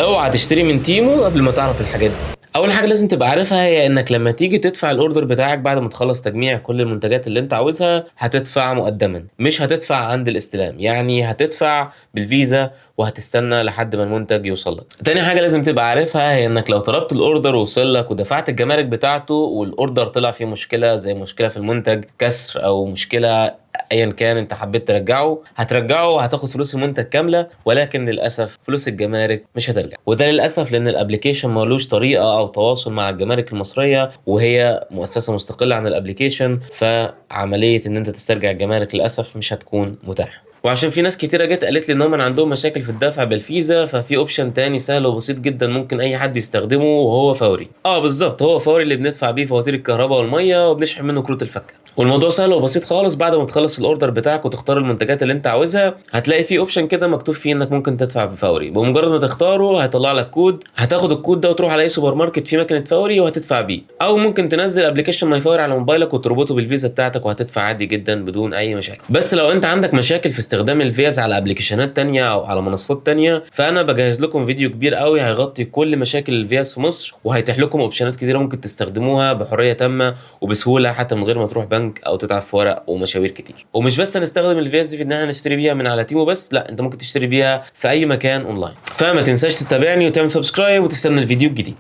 اوعى تشتري من تيمو قبل ما تعرف الحاجات دي. اول حاجة لازم تبقى عارفها هي انك لما تيجي تدفع ال order بتاعك بعد ما تخلص تجميع كل المنتجات اللي انت عاوزها، هتدفع مقدما، مش هتدفع عند الاستلام. يعني هتدفع بالفيزا وهتستنى لحد ما المنتج يوصل لك. تاني حاجة لازم تبقى عارفها هي انك لو طلبت ال order ووصل لك ودفعت الجمارك بتاعته وال order طلع فيه مشكلة، زي مشكلة في المنتج، كسر او مشكلة ايا كان انت حبيت ترجعه، هترجعه وهتاخد فلوس المنتج كامله، ولكن للاسف فلوس الجمارك مش هترجع. وده للاسف لان ال application مالوش طريقه او تواصل مع الجمارك المصريه، وهي مؤسسة مستقلة عن ال application، فعملية ان انت تسترجع الجمارك للاسف مش هتكون متاحة. وعشان في ناس كتيرة جت قالت لي ان هم عندهم مشاكل في الدفع بالفيزا، ففي option تاني سهل وبسيط جدا ممكن اي حد يستخدمه، وهو فوري. بالظبط، هو فوري اللي بندفع بيه فواتير الكهرباء والمية وبنشحن منه كروت الفكه. والموضوع سهل وبسيط خالص. بعد ما تخلص ال order بتاعك وتختار المنتجات اللي انت عاوزها، هتلاقي في option كده مكتوب فيه انك ممكن تدفع بفوري. بمجرد ما تختاره هيطلع لك كود، هتاخد الكود ده وتروح على اي سوبر ماركت فيه مكنه فوري وهتدفع بيه، او ممكن تنزل application ماي فوري على موبايلك وتربطه بالفيزا بتاعتك وهتدفع عادي جدا بدون اي مشاكل. بس لو انت عندك مشاكل في استخدام الفيز على application ات تانية او على منصات تانية، فانا بجهز لكم فيديو كبير قوي هيغطي كل مشاكل الفيز في مصر، وهيتيح لكم option ات كتيرة ممكن تستخدموها بحرية تامة وبسهوله، حتى من غير ما تروح بنك او تتعب في ورق ومشاوير كتير. ومش بس هنستخدم الفيز دي في ان احنا نشتري بيها من على تيمو بس، لا، انت ممكن تشتري بيها في اي مكان اونلاين. فما تنساش تتابعني وتعمل subscribe وتستنى الفيديو الجديد.